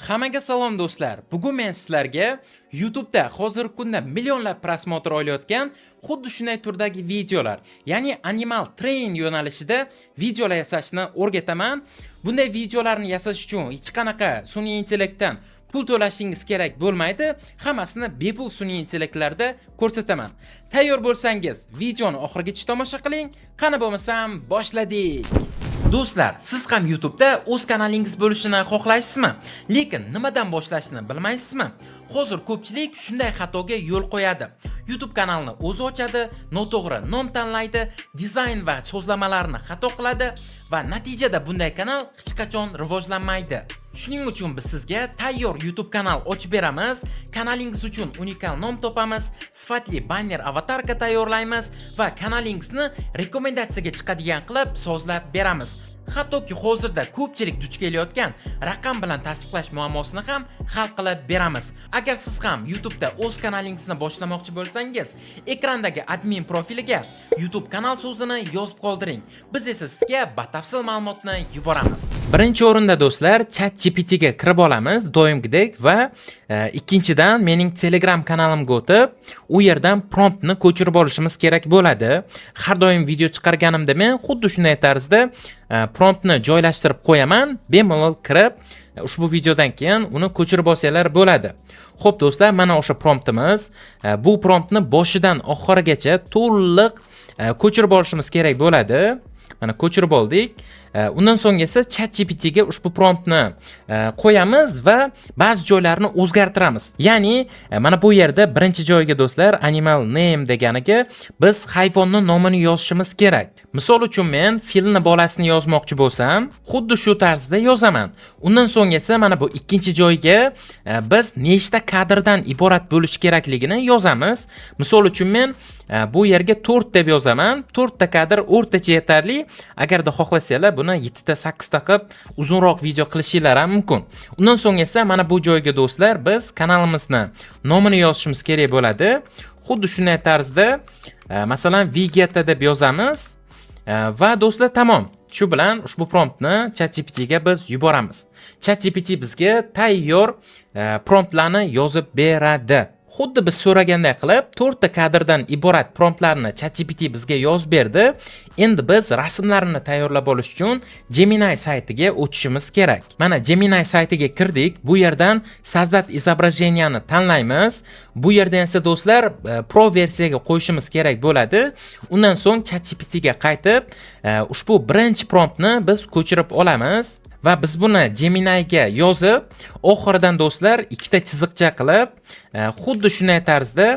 Hammaga salom, do'stlar. Bugun men sizlarga YouTube'da hozirgi kunda millionlab просмотр olayotgan xuddi shunday turdagi videolar, ya'ni Animal Train yo'nalishida videolar yasashni o'rgataman. Bunday videolarni yasash uchun hech qanaqa sun'iy intellektdan pul to'lashingiz kerak bo'lmaydi. Hammasini bepul sun'iy intellektlarda ko'rsataman. Tayyor bo'lsangiz, videoni oxirigacha tomosha qiling. Qani bo'lmasam, boshladik. Do'stlar, siz ham YouTube'da o'z kanalingiz bo'lishini xohlaysizmi? Lekin nimadan boshlashni bilmaysizmi? Hozir ko'pchilik shunday xatoga yo'l qo'yadi. YouTube kanalini o'zi ochadi, noto'g'ri nom tanlaydi, dizayn va so'zlamalarni xato qiladi va natijada bunday kanal hech qachon rivojlanmaydi. Shuning uchun biz sizga tayyor YouTube kanal ochib beramiz, kanalingiz uchun unikal nom topamiz, sifatli banner, аватарка tayyorlaymiz va kanalingizni rekomendatsiyaga chiqadigan qilib sozlab beramiz. Hattoki hozirda ko'pchilik duch kelayotgan raqam bilan tasdiqlash muammosini ham hal qilib beramiz. Agar siz ham YouTube'da o'z kanalingizni boshlamoqchi bo'lsangiz, ekrandagi admin profiliga YouTube kanal so'zini yozib qoldiring. Biz esa sizga batafsil ma'lumotni yuboramiz. Birinchi o'rinda, do'stlar, ChatGPT ga kirib olamiz doimgidek va ikkinchidan mening Telegram kanalimga o'tib, u yerdan promptni ko'chirib olishimiz kerak bo'ladi. Har doim video chiqarganimda men xuddi shunday tarzda promptni joylashtirib qo'yaman. Bemalol kirib, ushbu videodan keyin uni ko'chirib olsanglar bo'ladi. Xo'p, do'stlar, mana o'sha promptimiz. Bu promptni boshidan oxirigacha to'liq ko'chirib olishimiz kerak bo'ladi. Mana, ko'chirib oldik. Undan so'ng esa ChatGPT ga ushbu promptni qo'yamiz va ba'zi joylarini o'zgartiramiz. Ya'ni mana bu yerda birinchi joyga, do'stlar, animal name deganiga biz hayvonni nomini yozishimiz kerak. Misol uchun, men filni bolasini yozmoqchi bo'lsam, xuddi shu tarzda yozaman. Undan so'ng esa mana bu ikkinchi joyga biz nechta kadrdan iborat bo'lishi kerakligini yozamiz. Misol uchun, men bu yerga 4 deb yozaman. 4 ta kadr o'rtacha yetarli. Agarda xohlasanglar, buni 7 ta, 8 ta qilib uzunroq video qilishinglar ham mumkin. Undan so'ng esa mana bu joyga, do'stlar, biz kanalimizni nomini yozishimiz kerak bo'ladi. Xuddi shunday tarzda, masalan, Vegeta deb yozamiz. Va do'stlar, tamom. Shu bilan ushbu promptni ChatGPT ga biz yuboramiz. ChatGPT bizga tayyor promptlarni yozib beradi. Xuddi biz so'raganday qilib 4 ta kadrdan iborat promptlarni ChatGPT bizga yozib berdi. Endi biz rasmlarni tayyorlab olish uchun Gemini saytiga o'tishimiz kerak. Mana, Gemini saytiga kirdik. Bu yerdan "Создать изображение" ni tanlaymiz. Bu yerdan esa, do'stlar, Pro versiyaga qo'yishimiz kerak bo'ladi. Undan so'ng ChatGPT ga qaytib, ushbu birinchi promptni biz ko'chirib olamiz va biz buni Gemini'ga yozib, oxiridan, do'stlar, ikkita chiziqcha qilib, xuddi shunday tarzda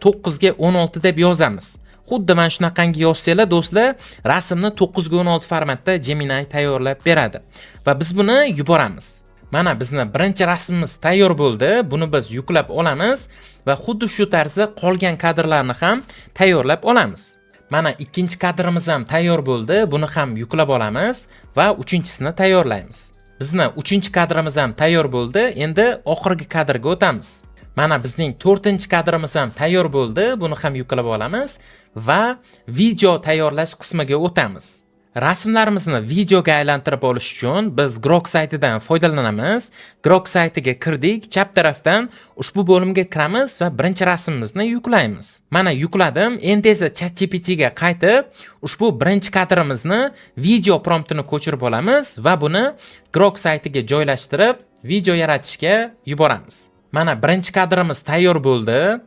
9 ga 16 deb yozamiz. Xuddi mana shunaqangi yozsanglar, do'stlar, rasmni 9 ga 16 formatda Gemini tayyorlab beradi. Va biz buni yuboramiz. Mana, bizni birinchi rasmimiz tayyor bo'ldi. Buni biz yuklab olamiz va xuddi shu tarzda qolgan kadrlarni ham tayyorlab olamiz. Mana, ikkinchi kadrimiz ham tayyor bo'ldi. Buni ham yuklab olamiz va uchinchisini tayyorlaymiz. Bizni uchinchi kadrimiz ham tayyor bo'ldi. Endi oxirgi kadrga o'tamiz. Mana, bizning to'rtinchi kadrimiz ham tayyor bo'ldi. Buni ham yuklab olamiz va video tayyorlash qismiga o'tamiz. Rasmlarimizni videoga aylantirib olish uchun biz Grok saytidan foydalanamiz. Grok saytiga kirdik, chap tarafdan ushbu bo'limga kiramiz va birinchi rasmimizni yuklaymiz. Mana, yukladim. Endi esa ChatGPT ga qaytib, ushbu birinchi kadrimizni video promptini ko'chirib olamiz va buni Grok saytiga joylashtirib, video yaratishga yuboramiz. Mana, birinchi kadrimiz tayyor bo'ldi.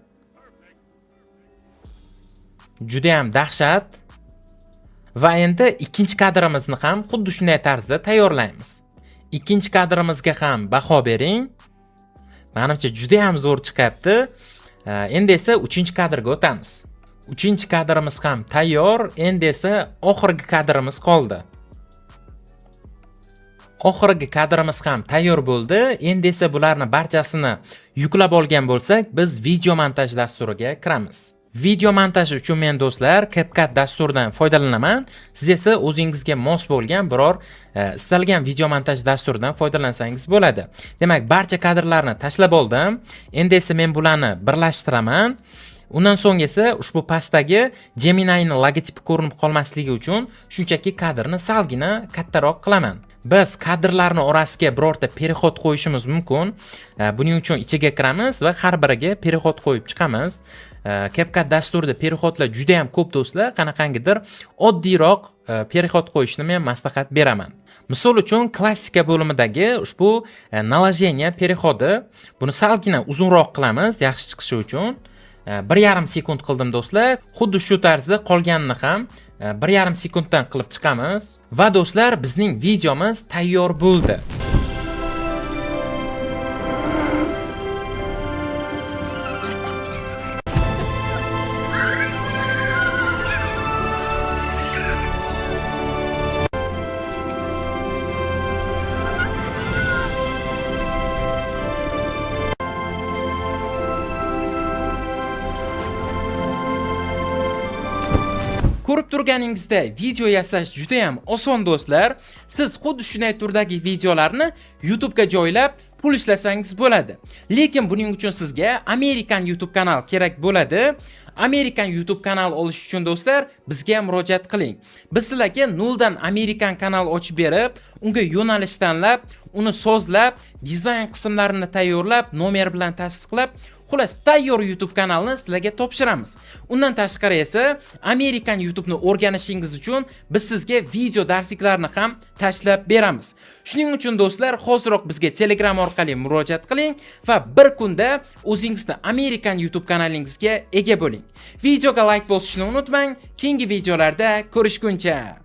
Juda ham dahshat. Va endi ikkinchi kadrimizni ham xuddi shunday tarzda tayyorlaymiz. Ikkinchi kadrimizga ham baho bering. Menimcha, juda ham zo'r chiqyapti. Endi esa uchinchi kadrga o'tamiz. Uchinchi kadrimiz ham tayyor. Endi esa oxirgi kadrimiz qoldi. Oxirgi kadrimiz ham tayyor bo'ldi. Endi esa bularni barchasini yuklab olgan bo'lsak, biz video montaj dasturiga kiramiz. Video montaj uchun men, do'stlar, CapCut dasturidan foydalanaman. Siz esa o'zingizga mos bo'lgan biror istalgan video montaj dasturidan foydalansangiz bo'ladi. Demak, barcha kadrlarni tashlab oldim. Endi esa men bularni birlashtiraman. Undan so'ng esa ushbu pastdagi Gemini'ning logotipi ko'rinib qolmasligi uchun shunchaki kadrni salgina kattaroq qilaman. Biz kadrlarni orasiga birorta переход qo'yishimiz mumkin. Buning uchun ichiga kiramiz va har biriga переход qo'yib chiqamiz. CapCut dasturida переход lar juda ham ko'p, do'stlar. Qanaqangidir oddiyroq переход qo'yishni men maslahat beraman. Misol uchun, klassika bo'limidagi ushbu наложение переходи, buni salgina uzunroq qilamiz, yaxshi chiqishi uchun. 1,5 sekund qildim, do'stlar. Xuddi shu tarzda qolganini ham 1,5 sekunddan qilib chiqamiz. Va do'stlar, bizning videomiz tayyor bo'ldi. Ko'rib turganingizda, video yasash juda ham oson, do'stlar. Siz xuddi shunday turdagi videolarni YouTube'ga joylab pul ishlasangiz bo'ladi. Lekin buning uchun sizga Amerikan YouTube kanal kerak bo'ladi. Amerikan YouTube kanal olish uchun, do'stlar, bizga murojaat qiling. Biz sizlarga noldan Amerikan kanal ochib berib, unga yo'nalish tanlab, uni sozlab, dizayn qismlarini tayyorlab, nomer bilan tasdiqlab, xullas, tayyor YouTube kanalni sizlarga topshiramiz. Undan tashqari esa Amerikan YouTube'ni o'rganishingiz uchun biz sizga video darsliklarni ham tashlab beramiz. Shuning uchun, do'stlar, hoziroq bizga Telegram orqali murojaat qiling va bir kunda o'zingizni Amerikan YouTube kanalingizga ega bo'ling. Videoga like bosishni unutmang. Keyingi videolarda ko'rishguncha.